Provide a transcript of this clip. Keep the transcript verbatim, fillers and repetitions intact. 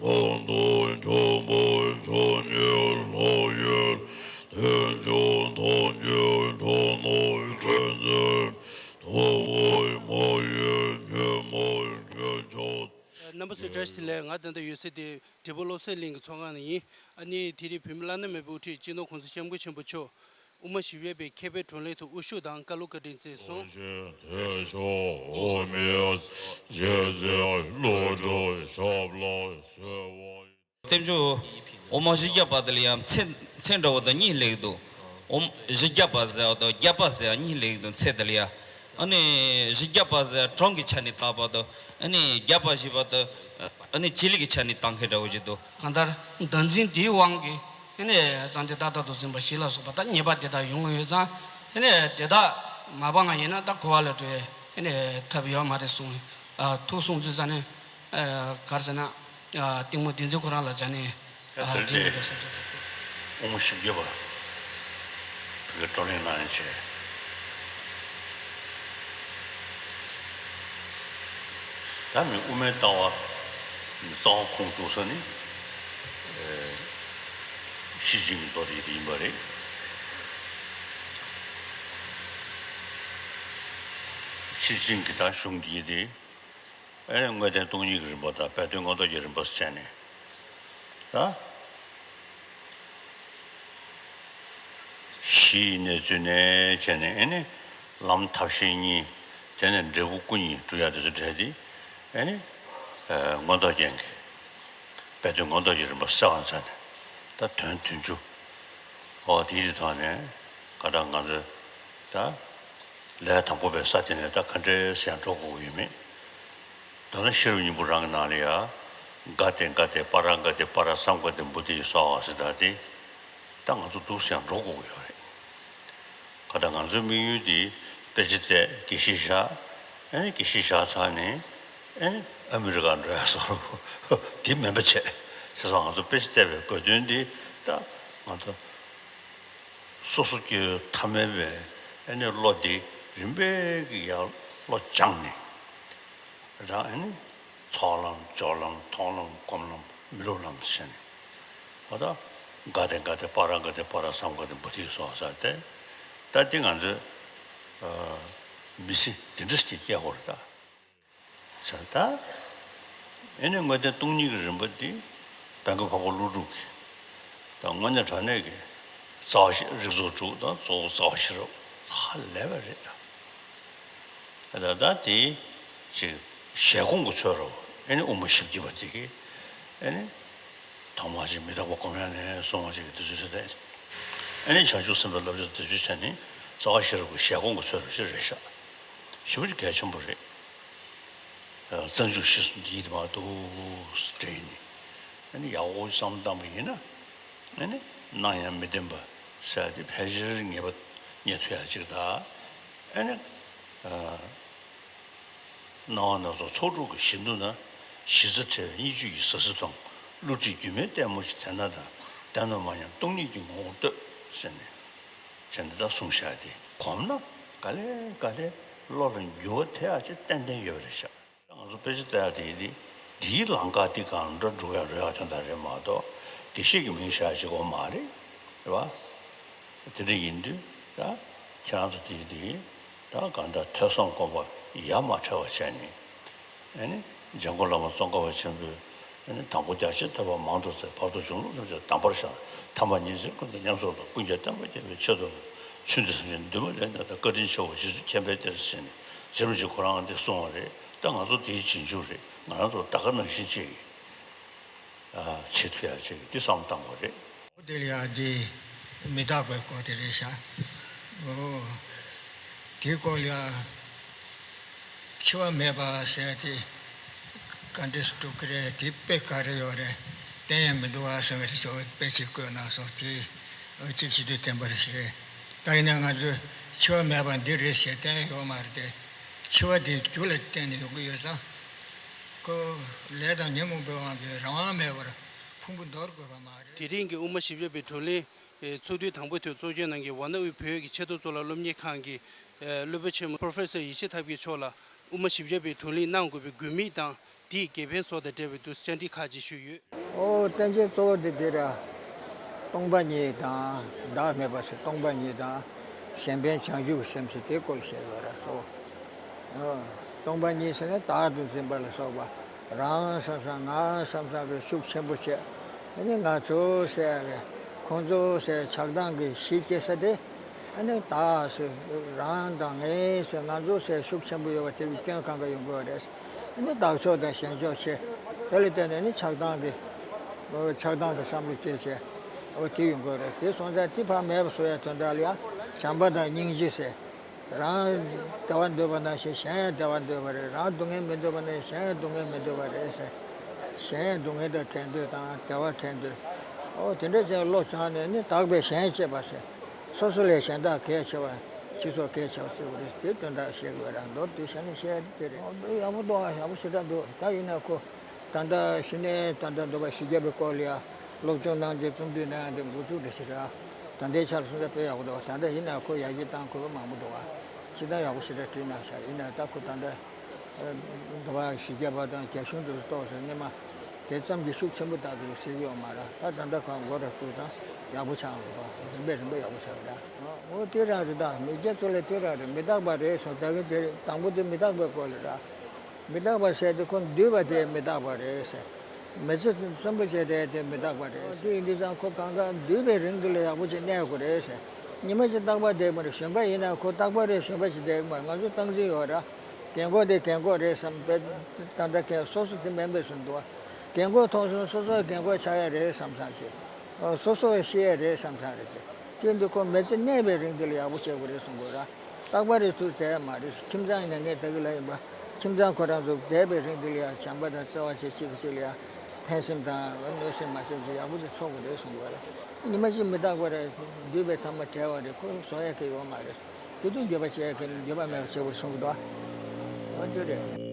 ཁོང་དུ་ཆོས་པོ་ཆོས་ཉིད་ལྷོ་ཡུལ་དོན་ཆུང་མཐོང་ཆུང་གྲོང་ནོར་དྲན་འཛིན་དོ་བོའི་མོ་ཡུལ་ཉོན་མོངས་དྲན་ཆོག་རྣམ་པ་ཚོས་བཀྲ་ཤིས་བདེ་ལེགས། ང་ད་ལྟ་ཡོད་སའི་དེ་བགྲེས་པོ་བློ་གསལ་གླིང་གི་ཚོགས་ཁང་ནང་ཡིན། ཨ་ནི་དེ་རིང་བོད་མི་བླ་ན་མེད་པའི་དབུ་ཁྲིད་སྤྱི་ནོར་༸གོང་ས་༸སྐྱབས་མགོན་ཆེན་པོ་མཆོག་དབུ་མ་བཞི་པའི་མཁས་པའི་བགྲོ་གླེང་ཐོག་དབུ་བཞུགས་དང་བཀའ་སློབ་བཀའ་དྲིན་བསྩལ་སོང་། དེ་ཕྱོགས་དབུ་མའི་རྗེ་བཙུན་བློ་གྲོས་ཞབས་ལ་གསོལ་བ། བསྟན་བཅོས་དབུ་མ་བཞི་བརྒྱ་པ་དེ་ལ་ཡང་མཚན་མཚན་འདྲ་བོ་དང་གཉིས་སླེབས་འདུག་དབུ་མ་བཞི་བརྒྱ་པ་ཟེར་བ་དང་བརྒྱ་པ་ཟེར་བ་གཉིས་སླེབས་འདུག་མཚན་དེ་ལ་ཡང་། ཨ་ནི་བཞི་བརྒྱ་པ་ཟེར་བ་གྲངས་ཀྱི་ཆ་ནས་བཏགས་པ་དང་། ཨ་ནི་བརྒྱ་པ་ཞེས་པ་དང་། ཨ་ནི་བྱེད་ལས་ཀྱི་ཆ་ནས་བཏགས་མཁན་འདྲ་བོ་ཅིག་འདུག་གང་ལྟར་བདག་འཛིན་དེའི་དབང་གིས་ཨ་ནི་གཙང་འདི་ཏག་ཏག་ཏུ་འཛིན་པ་ཞིག་ལ་སོགས་པ་ད་ཉེས་པ་དེ་དག་ཡོང་གི་ཡོད་ཙང་། ཨ་ནི་དེ་དག་མ་སྤངས་པ་ཡིན་ན་ད་འཁོར་བ་ལས་གྲོལ་བའི་ཨ་ནི་ཐབས་ཡོད་མ་རེད་གསུངས། ཨ་ཐུགས་གསུང་ཚུལ་ཙམ་ནས། ཨ་ག་རེ་ཟེར་ན། ཨ་གཏིང་མོ་བདེན་འཛིན་ཁོ་རང་ལ་སྦྱར་ནས། ཡ་ཨ་དེ་དྲན་འདུག་བསམ་སོང་ཟེར་གྱི། དབུ་མ་བཞི་བརྒྱ་པ་བོད་ཀྱི་བགྲོ་གླེང་གནང་ཡ་བྱས། ད་མི་དབུ་མའི་ལྟ་བ་རྩ་བ་ཁུངས་གཏུགས་ས་ནི། ཨེ་ཤེར་ཕྱིན་གྱི་མདོ་དེ་ཡིན་པ་རེད། ཤེར་ཕྱིན་གྱི་ད་གཞུང་འདི་དེ། ཨེ་ནི་དངོས་བསྟན་སྟོང་ཉིད་ཀྱི་རིམ་པ་དང་སྦས་དོན་མངོན་རྟོགས་ཀྱི་རིམ་པ་སོགས་བྱས་ནས། ད་གཞི་ཡི་གནས་ཚུལ་ནས་བྱས་ནས། ཨེ་ནི་ལམ་ཐབས་ཤེས་གཉིས། དེ་ནས་འབྲས་བུ་སྐུ་གཉིས་སྒྲུབ་ཡ་དེ་ཚོ་འབྲེལ་ཏེ། ཨེ་ནི་ཨེ་མངོན་རྟོགས་རྒྱན་གྱི་སྦས་དོན་མངོན་རྟོགས་ཀྱི་རིམ་པ་གསལ་བར་མཛད་ནས། ད་དོན་བདུན་ཅུ། འོ་དེའི་ཐོག་ནས་ག་ད་ང་ཚོས་ད་ལས་དང་པོ་པའི་ས་དེ་ནས་ད་ག་འདྲས་སེ་ཡང་འགྲོ་དགོས་ཀྱི་ཡོད་མེད། མདོར་ན་ཤེས་རབ་སྙིང་པོ་རང་གི་ནང་ལ་ཡ། ག་ཏེ་ག་ཏེ་པཱ་ར་ག་ཏེ་པཱ་ར་སཾ་ག་ཏེ་བོ་དྷི་སྭཱ་ཧཱ་ཟེར་ད་དེ། ད་ང་ཚོ་འདུག་སེ་ཡང་འགྲོ་དགོས་ཀྱི་ཡོད་རེད། ག་ད་ང་ཚོའི་དམིགས་ཡུལ་དེ་དཔེ་ཆ་བལྟས་དགེ་བཤེས་བཞག་ཨེ་ནི་དགེ་བཤེས་བཞག་ཚར་ནས་ཨེ་ནི་ཨ་མི་རི་ཀ་འགྲོ་ཡ་སོགས་དེ་མིན་པ་བྱས། བྱས་ཙང་ང་ཚོ་དཔེ་ཆ་བལྟས་པའི་དགོས་དོན་དེ་ད་ང་ཚོ་སོ་སོ་སྐྱེ་བོའི་ཐ་མལ་པའི་ཨེ་ནི་བློ་དེ་རིམ་པས་ཀྱིས་ཡར་བློ་སྦྱངས་ནས། རང་ཨེ་ནི་ཚོགས་ལམ་སྦྱོར་ལམ་མཐོང་ལམ་སྒོམ་ལམ་མི་སློབ་ལམ་ཟེར་ནས། འོ་ད་ག་ཏེ་ག་ཏེ་པཱ་ར་ག་ཏེ་པཱ་ར་སཾ་ག་ཏེ་བོ་དྷི་སྭཱ་ཧཱ་ཟེར་ཏེ། ད་འདི་ང་ཚོས་ཨ་མི་ཚེ་འདི་འདྲ་ཞིག་སྐྱེལ་དགོས་རེད་ད། ཟེར་ད། ཨེ་ནི་དངོས་བསྟན་སྟོང་ཉིད་ཀྱི་རིམ་པ་འདི་བན་དགོན་འཕགས་པ་ཀླུ་སྒྲུབ་ཀྱི་ད་དངོས་གནས་དྲང་གནས་ཀྱི་རྩ་བ་བཞི་རིགས་ཚོགས་དྲུག་དང་གཙོ་བོ་རྩ་བ་བཞི་རུ་ཧ་ལས་པ་རེད་ད། ད་ད་དེ་ཅིག་ཞལ་སྒོམ་གྱི་ཚུལ་རོ། ཨེ་ནི་དབུ་མ་བཞི་བརྒྱ་པ་དེ་གིས་ཨེ་ནི་ཐོག་མར་ཅིག་མི་རྟག་པ་སྒོམ་ཡ་ནས་སོང་བ་ཅིག་གི་དུས་ཚོད་ཟེར་ཏེ། ཨེ་ནི་བྱང་ཆུབ་སེམས་དཔའི་བསླབ་བྱ་དེ་ཚོ་བྱས་ནས་རྩ་བ་བཞི་རུ་གི་ཞལ་སྒོམ་གྱི་ཚུལ་རོ་ཞིག་རེད་ཤག་ཞེ་པོ་ཅིག་གལ་ཆེན་པོ་རེད། རྩ་འཇུག་གཞིར་གསུམ་འདི་ཡིན་དུ་མ་འདུག་ཟེར་ནས། ཨ་ནི་ཡག་པོ་བསམ་བཏང་པ་ཡིན་ན། ཨ་ནི་གནང་ཡང་མི་བདེན་པ་ཟེར་ཏེ་ཕལ་ཆེར་ངེས་པ་རྙེད་ཐུབ་ཡག་ཅིག་ད། ཨ་ནི་ཨ་སྣང་བ་སྣ་ཚོགས་ཚོགས་དྲུག་གི་གཞི་མདོ་ན་གཞི་རྩ་བྲལ་བའི་སྙིང་བཅུད་ཀྱི་ཟ་ཟི་དང་། བསླུ་བྲིད་སྒྱུ་མའི་ལྟད་མོ་ཞིག་དེ་ན་ད། བདེན་ནོ་མ་ཡིན་སྟོང་ཉིད་ཀྱི་ངོ་བོར་ལྟོས་ཟེར་ནས། བྱས་ནས་ད་གསུངས་བཞག་དེ་གོམས་ན་ག་ལེ་ག་ལེ་བློ་ལ་འགྱུར་བ་ཐེབས་ཡག་ཅིག་ཏན་ཏན་ཡོད་པ་རེད་ཤག་ང་ཚོ་དཔེ་ཆ་ལྟ་ཡག་དེ་ཡིན་དེ་འདིའི་ལམ་ཁ་འདི་གང་འདྲ་འགྲོ་ཡག་འགྲོ་ཡག་དོན་དག་རེད་མ་གཏོགས་དགེ་བཤེས་ཀྱི་མིང་བཞག་ཅིག་གོ་མ་རེད། རེད་བ། དེ་འདྲ་ཡིན་དུས་ད་ཁྱེད་རང་ཚོ་དེ་དེ་ད་གང་ལྟར་ཐོས་བསམ་སྒོམ་པ་ཡ་མ་བྲལ་བ་བྱས་ནས། ཨ་ནི་འཇམ་མགོན་བླ་མ་ཙོང་ཁ་པ་ཆེན་པོས། ཨ་ནི་དང་པོ་རྒྱ་ཆེར་ཐོས་པ་མང་དུ་བཙལ། བར་དུ་གཞུང་ལུགས་ཐམས་ཅད་གདམས་པར་ཤར། ཐ་མར་ཉིན་མཚན་ཀུན་ཏུ་ཉམས་སུ་བླངས། ཀུན་ཀྱང་བསྟན་པ་རྒྱས་པའི་ཆེད་དུ། ཚུལ་འདི་སེམས་ཅན་འདུན་མ་ལས་འདས་ལྟར། བཀའ་དྲིན་ཆེའོ་རྗེ་བཙུན་མཁྱེན་པའི་གཏེར་ཟེར་ནས་རྗེ་རིན་པོ་ཆེ་ཁོ་རང་འདི་གསུངས་པ་རེད། ད་ང་ཚོ་དེའི་རྗེས་འཇུག་རེད། ང་རང་ཚོ་ད་ག་ནང་བཞིན་ཅིག་ཨ་བྱེད་ཐུབ་ཡག་ཅིག་འདི་བསམ་བཏང་དགོས་རེད། དེ་ལ་ཡང་འདི་མི་རྟག་པའི་སྐོར་དེ་རེད་ཤག་འོ། དེའི་སྐོར་ལ་ཡང་འཆི་བ་མེད་པ་ཟེར་དེ་ག་འདྲས་སུ་འགྲུབ་ཀྱི་རེད། དེ་དཔེ་ག་རེ་ཡོད་རེད། བསྟན་ཡ་མི་འདུག་ཨ་ཟེར་བ་རེད། ཚོ་དཔེ་ཅིག་བཀོད་གནང་སོང་། དེ་གཅིག་བྱེད་དུས་བསྟན་པ་རེད་ཤག་རེད། ད་ཡིན་ན་ང་ཚོས་འཆི་བ་མེད་པ་འདི་རེད་ཟེར་བསྟན་ཡ་ཡོད་མ་རེད་དེ། འཆི་བ་དེ་རྒྱུ་ལ་བརྟེན་ནས་ཡོང་གི་ཡོད་ཙང་། ཁོ་ལས་དང་ཉོན་མོངས་པའི་དབང་གིས་རང་དབང་མེད་པར་ཕུང་པོ་འདོར་དགོས་པ་མ་རེད། དེ་རིང་གི་དབུ་མ་བཞི་བརྒྱ་པའི་བགྲོ་གླེང་ཚོགས་དུས་དང་པོའི་ཐོག་གཙོ་སྐྱོང་གནང་མཁན་ཝཱ་ཎ་དབུས་བོད་ཀྱི་ཆེས་མཐོའི་གཙུག་ལག་སློབ་གཉེར་ཁང་གི་སློབ་དཔོན་ཆེན་མོ་Professor ཡེ་ཤེས་ཐབས་མཁས་མཆོག་ལ་དབུ་མ་བཞི་བརྒྱ་པའི་བགྲོ་གླེང་གནང་དགོས་པའི་དགོས་དམིགས་དང་ འདིས་དགེ་ཕན་སོགས་དང་འབྲེལ་བའི་དུས་བཅར་འདྲི་ཁག་ཅིག་ཞུས་ཡོད། ཨོ། བསྟན་བཅོས་གཙོ་བོ་དེ་འདི་ར། སྟོང་པ་ཉིད་དང་། བདག་མེད་པ་ཟེར་སྟོང་པ་ཉིད་དང་། གཞན་ཕན་བྱང་ཆུབ་ཀྱི་སེམས་ཟེར་དེའི་སྐོར་བཤད་པ་ར་སོ། ཨོ། སྟོང་པ་ཉིད་ཟེར་ན་བདག་ཏུ་འཛིན་པ་ལ་སོགས་པ། རང་བསམ་བསམ་ང་བསམ་བསམ་པའི་ཤུགས་ཆེན་པོ་བྱས། ཨ་ནི་ང་ཚོ་ཟེར་ཡ་གི། ཁོང་ཚོ་ཟེར་ཆགས་སྡང་གི་གཞི་སྐྱེ་ས་དེ། ཨ་ནི་བདག་ཟེར་རང་དང་ངའི་ཟེར་ང་ཚོ་ཟེར་ཤུགས་ཆེན་པོ་ཡོད་པ་དེ་གི་སྐྱོན་གང་ག་ཡོང་གི་ཡོད་རེད། ཨ་ནི་བདག་ཕྱོགས་དང་གཞན་ཕྱོགས་ཆེ། དེ་ལ་བརྟེན་ནས་ནི་ཆགས་སྡང་གི། ཆགས་སྡང་གི་བསམ་བློ་སྐྱེས་བྱས། འོ་དེ་ཡོང་གི་ཡོད་རེད། དེ་སོང་ཙང་དེ་ཕར་མེད་པ་བཟོ་ཡ་དོན་དག་ལ་ཡང་བྱམས་པ་དང་སྙིང་རྗེ་ཟེར། རང་བདེ་བ་འདོད་པ་ནང་བཞིན་གཞན་ཡང་བདེ་བ་འདོད་པ་རེད། རང་སྡུག་བསྔལ་མི་འདོད་པ་ནང་བཞིན་གཞན་ཡང་སྡུག་བསྔལ་མི་འདོད་པ་རེད་ཟེར། གཞན་ཡང་སྡུག་བསྔལ་དང་བྲལ་འདོད་དང་བདེ་བ་འདོད་འདོད། འོ་དེ་འདྲ་བྱས་བློ་སྦྱངས་ནས་ནི་བདག་པས་གཞན་གཅེས་པ་ཟེར། སོ་སོ་ལས་གཞན་དག་གལ་ཆེ་བ། སྤྱི་ཚོགས་གལ་ཆེ་བ་བརྩི་དགོས་རེད། དེ་དོན་དག་བཤད་དགོས་ར། མདོར་བསྡུས་བྱས་ན་བཤད་ཡ་དེ་རེད། འོ་འདི་ཡག་པོ་འདུག་ཨ། ཡག་པོ་ཞེ་དྲག་འདུག་ད་ཡིན་ན་ཁོ། ད་ལྟ་གཞི་ནས་ད་ལྟ་འདོད་པ་བཞི་བརྒྱ་པའི་སྐོར་ལ་ཡ། སློབ་སྦྱོང་གནང་རྗེས་རྩོམ་འབྲི་གནང་ཡ་དེ་འགོ་ཚུགས་འདྲ་ཞིག་ར། ད་ལྟའི་ཆར་སོང་ཙང་དཔེ་ཡག་པོ་འདུག་ད་ལྟ་ཡིན་ན་ཁོ་ཡར་རྒྱས་གཏང་དགོས་པ་མང་པོ་འདུག་ཨ། སྤྱིར་བཏང་ཡག་པོ་ཞེ་དྲག་བྲིས་གནང་ཤག་ཡིན་ན་ད་ཁོ་ད་ལྟ། འདོད་པ་བཞི་བརྒྱ་པ་དང་རྒྱ་གཞུང་དུ་གཏོགས་ཟེར་སྔོན་མ། དེ་ཙམ་གྱི་ཤུགས་ཆེན་པོ་བཏགས་འདུག་ཟེར་གྱི་ཡོད་མ་རེད། ད་ད་ལྟ་ཁོ་མགོ་ར་བཙུགས་ཙང་ཡག་པོ་ཆགས་འདུག་རིམ་པས་རིམ་པས་ཡག་པོ་ཆགས་རེད། འོ་དེ་རང་རེད། ད་མི་སྐྱ་ཚོ་ལ་དེ་རང་རེད། མི་རྟག་པ་རེད་སོང་། ད་གིན་དེ་དང་པོ་དེ་མི་རྟག་པའི་སྐོར་ལ་ར། མི་རྟག་པ་ཟེར་དེ་ཁོ་འདུས་པ་དེ་མི་རྟག་པ་རེད་ཟེར། མི་ཚེ་གསོན་པོ་བྱས་བསྡད་དེ་མི་རྟག་པ་རེད། དེ་ཡིན་དུས་ཙང་ཁོ་གང་ག་འདུས་པའི་རིང་དུ་ལ་ཡག་པོ་ཅིག་གནས་དགོས་རེད་ཟེར། ཉི་མ་གཅིག་རྟག་པར་བསྡད་མ་རེད། གཞོན་པ་ཡིན་ན་ཁོ་རྟག་པར་རེད། གཞོན་པ་ཞིག་བསྡད་མ་རེད། ང་ཚོ་སྟངས་འཛིན་ཡོད་ར། རྒན་གོག་དེ་རྒན་གོག་རེད་བསམ་པའི། ད་ལྟ་རྒན་སོ་སོ་དེ་མིན་པའི་བཟོ་འདུག་བ། རྒན་གོག་མཐོང་སོང་སོ་སོ་རྒན་གོག་ཆགས་ཡ་རེད་བསམ་བསམ་བྱས། སོ་སོ་ཤི་ཡ་རེད་བསམ་བསམ་རེད་བྱས། དེ་འདི་ཁོ་མི་ཚེ་གནས་པའི་རིང་དེ་ལ་ཡག་པོ་བྱེད་དགོས་རེད་གསུང་དགོས་ར། རྟག་པར་རེ་ཚུར་བསྡད་མ་རེད། ཁྱིམ་ཚང་ཡིན་ན་ངས་ད་གི་ལ་ཡིན་པ། ཁྱིམ་ཚང་ཁོ་རང་ཚོ་བསྡད་པའི་རིང་འདི་ལ་ཡང་བྱམས་པ་དང་བརྩེ་བ་བྱེད། གཅིག་གིས་གཅིག་ལ་ཡང་ཕན་སེམས་དང་གནོད་སེམས་མ་བྱེད་ཅིག་ཡག་པོ་ཅིག་ཚོགས་དགོས་རེད་གསུང་དགོས་རེད། ཉི་མ་གཅིག་མི་རྟག་པ་རེད། འདུས་པའི་ཐ་མ་བྲལ་བ་རེད། ཁོ་བཟོ་ཡ་གི་ཡོད་མ་རེད། དེ་དུས་འགྱོད་པ་བྱེད་ཡ་གི་འགྱོད་པ་མེད་པ་བྱེད་དགོས་གསུང་གི་འདུག་འོ་འདི་རེད།